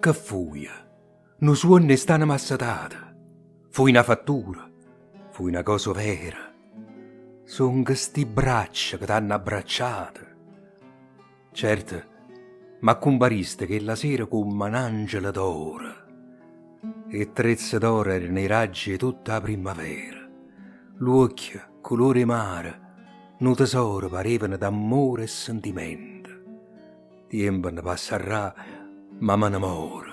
Che fuje? Nu suonno 'e st'anema assetata? Fuje na fattura? Fuje na cosa overa? Songo sti braccia che t'hanno abbracciato? Certo, m'accumpariste chella sera comm'a n'angelo d'oro. 'E ttrezze d'oro erano 'e ragge 'e tutta 'a primmavera. Ll'uocchie, culore 'e mare, nu tesoro parevano d'ammore e sentimento. Tiempo ne passarrà, ma me ne moro.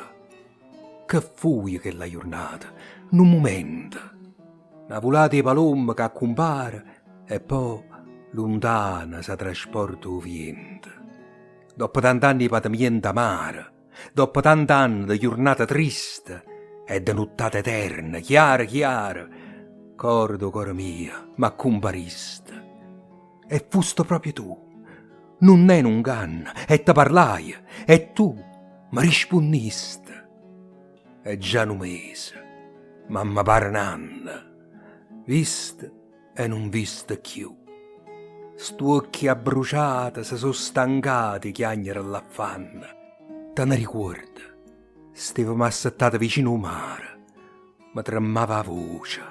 Che fuje chella jurnata? Nu mumento. Na vulata 'e palomma ca accumpare e po' luntana s' 'a trasporta 'o viento. Doppo tant'anne 'e patemiento amaro, doppo tant'anne de jurnate triste e de nuttate eterne, chiare chiare, core d' 'o core mio, m'accumpariste. E fuste proprio tu. Nun è nu 'nganno, e te parlaje, e tu me rispunniste. È già nu mese, ma me pare n'anno, visto e nun visto cchiù. St'uocchie abbruciate se so' stancate 'e chiagnere ll'affanno. Te ne ricuorde? Stevemo assettate vicino 'o mare, me tremmava 'a voce.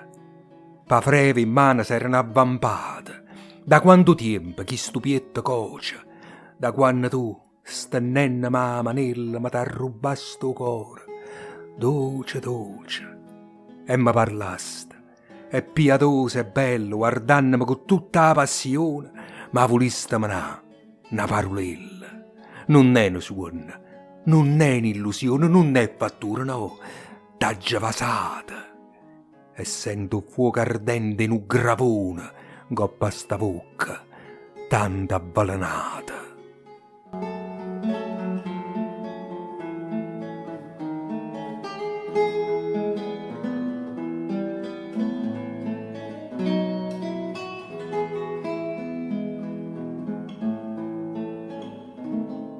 P' 'a freva 'e mmane s'erano avvampate. Da quanto tiempo chistu pietto coce, da quanno tu Stennenneme 'a manella me t'arrubbaste 'o core, doce doce, e me parlaste, e piatosa e bella, guardanneme cu tutta 'a passione, m' 'a vuliste menà na parulella. Nun è nu suonno, nun è n'illusione, nun è fattura, no, t'aggio vasata e sento 'o ffuoco ardente 'e nu gravone 'ncopp' a 'sta vocca tanto avvelenata.